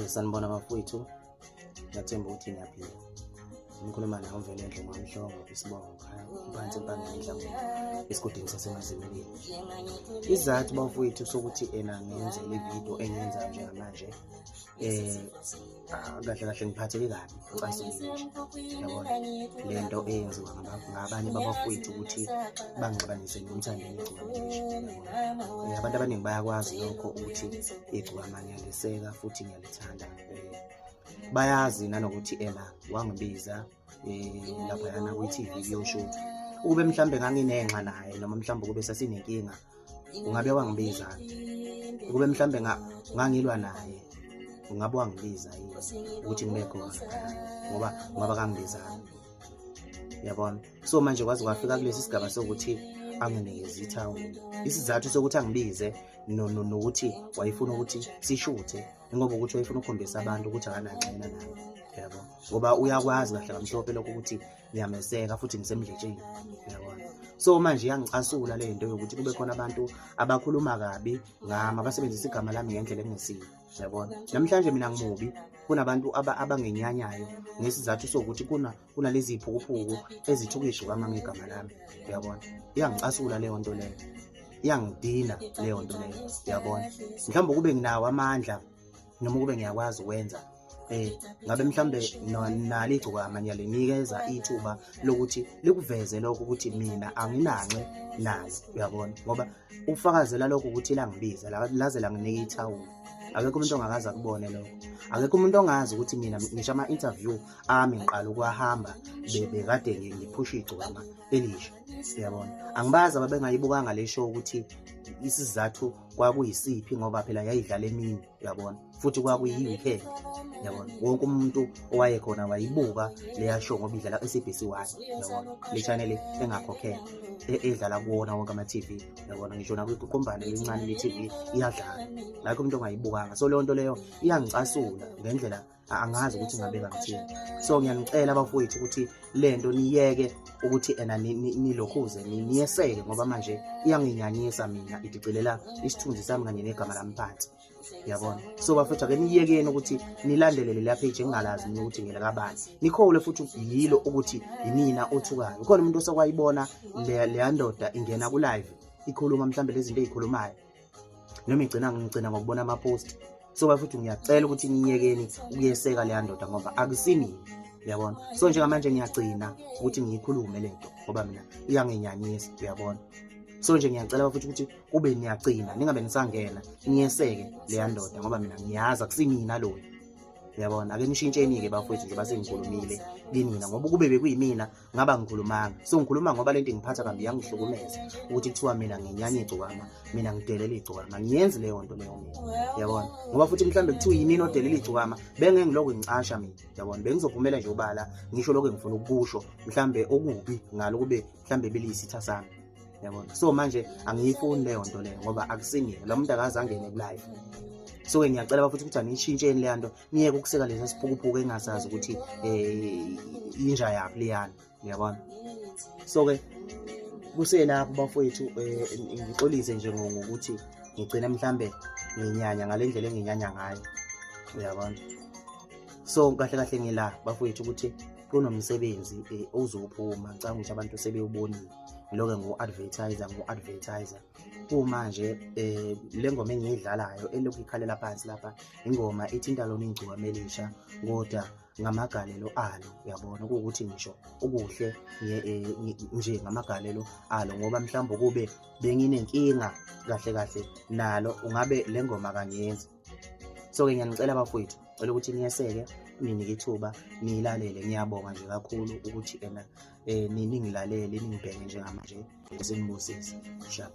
Sanibona bafowethu, ngiyathemba ukuthi niyaphila. Ngikhuluma nawe uVelendle Mwamhlongo, isibongo khaya phansi empangeni enhlangwini esigodini saseMazimeleni. Isizathu bafowethu sokuthi ena ngenze le video engiyenzayo njengamanje, kahle kahle ngiphatheke kabi, ngicasukile nje, yabona le nto eyenziwa ngabanye babafowethu ukuthi bangixabanise noMthandeni igciwane nje, yabona. Abantu abaningi bayakwazi lokho ukuthi igciwane ngiyaliseka futhi ngiyalithanda. Bayazi nanokuthi ena wangibiza laphayana kwi-TV kuyoshuthwa. Ukube mhlambe nganginenxa naye noma mhlambe ukube sasinenkinga, ungabe wangibiza. Ukube mhlambe ngangilwa naye, ungabe wangibiza yini ukuthi ngibe khona, ngoba ngoba kangibizanga, yabona. So manje kwaze kwafika kulesi sigaba sokuthi anginikeze ithawula. Isizathu sokuthi angibize nokuthi wayefuna ukuthi sishuthe, ngoba ukuthi wayefuna ukukhombisa abantu ukuthi akananxena nami, yabo, ngoba uyakwazi kahle kamhlophe lokho ukuthi ngiyameseka futhi ngisemdletsheni, yabona. So manje iyangicasula le nto yokuthi kube khona abantu abakhuluma kabi ngami, abasebenzisa igama lami ngendlela engesiyo, yabona. Namhlanje mina ngimubi, kunabantu abangenyanyayo ngesizathu sokuthi kunalezi ziphukuphuku ezithuka igcokama ngegama lami, uyabona. Iyangicasula leyo nto leyo, iyangidina leyo nto leyo, uyabona. Mhlawumbe kube nginawo amandla noma kube ngiyakwazi ukwenza, ngabe mhlambe nalo igcokama ngiyalinikeza ithuba lokuthi likuveze lokho ukuthi mina anginanxe nalo, uyabona, ngoba ufakazela lokho ukuthi langibiza laze langinika ithawula. Akekho umuntu ongakaze akubone lokho, akekho umuntu ongazi ukuthi mina ngisho ama-interview ami ngiqala ukuwahamba bekade ngiphusha igcokama elisha, uyabona. Angibazi ababengayibukanga le show ukuthi isizathu kwakuyisiphi, ngoba phela yayidlala emini, uyabona, futhi kwakuyi-weekend, uyabona. Wonke umuntu owayekhona wayibuka leya show ngoba idlala ku-SABC 1, uyabona, le channel engakhokhelwa edlala kuwona wonke ama-TV, uyabona, ngisho nakwiququmbane elincane le-TV iyadlala, ngakho umuntu ongayibukanga. So leyo nto leyo iyangicasula ngendlela angazi ukuthi ngabeka ngithini. So ngiyanicela bafowethu ukuthi le nto niyeke ukuthi ena nilokhuze niyeseke, ngoba manje iyanginyanyisa mina, idicelela isithunzi sami kanye negama lami phansi, uyabona. So bafethu ake niyekeni ukuthi nilandele lela page engingalazi mina ukuthi ngelakabani, nikhole futhi yilo ukuthi yimina othukayo. Ukhona umuntu osekwayibona leya ndoda ingena ku-live ikhuluma mhlambe lezi zinto ey'khulumayo, noma igcina ngigcina ngokubona ama-post. So bafethu ngiyacela ukuthi niyekeni ukuyeseka leya ndoda ngoba akusinini, uyabona. So njengamanje ngiyagcina ukuthi ngiyikhulume le nto ngoba mina iyanginyanyisa, uyabona. So nje ngiyacela futhi ukuthi kube niyagcina ningabe nisangena niyeseke leya ndoda ngoba mina ngiyazi akusinina loyo, uyabona. Ake nishintsheni-ke bafowethu nje basengikhulumile kinina, ngoba ukube bekuyimina ngaba ngikhulumanga. So ngikhuluma ngoba lento ingiphatha kabi, iyangihlukumeza ukuthi kuthiwa mina nginyanya igcokama, mina ngidelela igcokama. Ngiyenzi leyo nto leyo mina, uyabona, ngoba futhi mhlawumbe kuthiwa yimina odelela igcokama, bengeke ngilokhu ngicasha mina, uyabona, bengizophumela nje ubala ngisho lokho engifuna ukukusho, mhlawumbe okubi ngalo kube mhlawumbe beliyisitha sami, uyabona. So manje angiyifuni leyo nto leyo ngoba akusinina lo muntu akaze angene ku-live. So-ke ngiyacela futhi ukuthi aniyishintsheni leya nto, niyeke ukuseka lesa siphukuphuku engasazi ukuthi inja yaphi leyana, uyabona. So-ke kuselapho bafowethu, ngixolise nje ngokuthi ngigcina mhlambe nginyanya ngale ndlela enginyanya ngayo, uyabona. So kahle kahle ngila bafowethu ukuthi kunomsebenzi ozophuma, ngicabanga ukuthi abantu sebewubonile, ngilokhu ngu-advertiser. Kumanje le ngoma engiyidlalayo elokhu ikhalela phansi lapha, ingoma ithinta lona igcokama elisha, kodwa ngamagalelo alo, uyabona, kuwukuthi ngisho okuhle nje ngamagalelo alo, ngoba mhlawumbe kube benginenkinga kahle kahle nalo ungabe le ngoma kangiyenzi. So-ke ngiyanicela bafowethu, cela ukuthi niyeseke, ninike ithuba niyilalele. Ngiyabonga nje kakhulu ukuthi ena ningilalele, ningibheke njengamanje, senibusise. Sharp.